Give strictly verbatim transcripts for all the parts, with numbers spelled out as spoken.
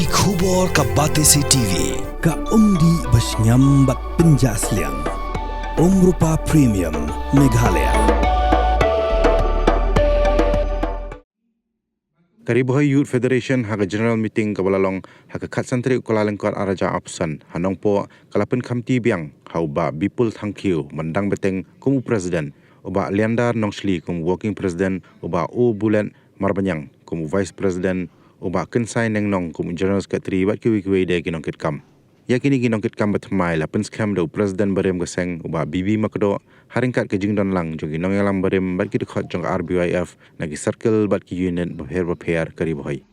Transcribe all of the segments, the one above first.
Ki khubor ka Batesi T V, ka umdih ba shngiam bad pynjah sliang. Umrupa Premium, Meghalaya. Ka Ri Bhoi Youth Federation ha ka General Meeting kaba la long ha ka khatsan tarik u Kyllalyngkot ar hajar arphew san ha Nongpoh ka la pynkhamti biang ha u Bah Bipul Thangkhiew ban dang bteng kum u President, u Bah Leander Nongshli kum u Working President, u Bah O Bullet Marbaniang kum u Vice President, u Bah Kynsai Nengnong kum u General Secretary bad kiwei kiwei de ki nongkitkam. Ïa kine ki nongkitkam ba thymmai la pynskhem da u President barim ka seng u Bah B B Makdoh, ha ryngkat ka jingdon lang jong ki nongïalam barim bad ki dkhot jong ka R B Y F na ki circle bad ki unit bapher bapher ka Ri Bhoi.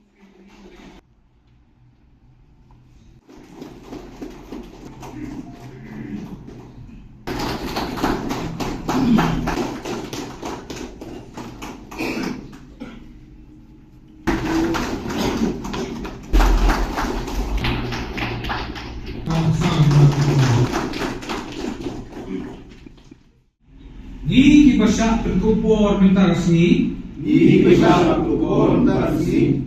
Ngi kiba shah pynkup por mynta ka sngi. Ngi kiba shah pynkup por mynta ka sngi.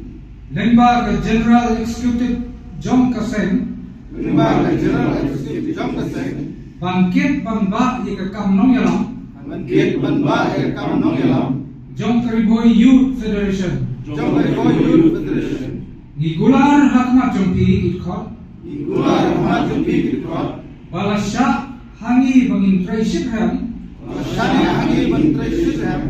Lyngba ka General Executive jong ka seng. Lyngba ka General Executive jong ka seng. Ban kit ban bah ïa ka kam nongïalam. Ban kit ban bah ïa ka kam nongïalam. Jong ka Ri Bhoi Youth Federation. Jong ka Ri Bhoi Youth Federation. Ngi kular ha khmat jong phi ki dkhot. Ngi kular ha khmat jong phi ki dkhot. Ba la shah ha ngi ba ngin trei shitrhem. Ba la shah ha ngi ba ngin trei shitrhem.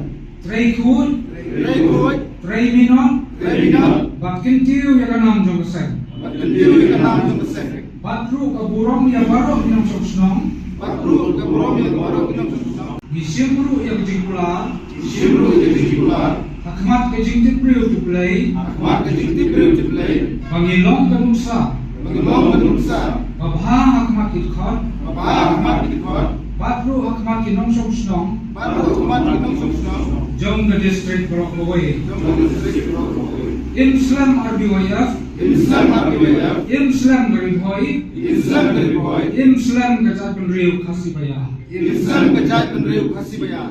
Trei khuid. Trei khuid. Trei minot. Trei minot. Bad kyntiew ïa ka nam jong ka seng. Bad kyntiew ïa ka nam jong ka seng. Bad ruh ka burom ïa baroh ki nongshong shnong. Bad ruh ka burom ïa baroh ki nongshong shnong. Ngi shim ruh ïa ka jingkular. Ngi shim ruh ïa ka jingkular. Ha khmat ka jingtip briew tip Blei. Ha khmat ka jingtip briew tip Blei. Ba ngin long ka nuksa. Ba ngin long ka nuksa. Ba bha ha khmat ki dkhot. Ba bha ha khmat ki dkhot. Bad ruh ha khmat ki nongshong shnong. Bad ruh ha khmat ki nongshong shnong. Jong ka district baroh kawei. Jong ka district baroh kawei. Im slem R B Y F. Im slem R B Y F. Im slem ka Ri Bhoi. Im slem ka Ri Bhoi. Im slem ka jaitbynriew Khasi Baïar. Im slem ka jaitbynriew Khasi Baïar.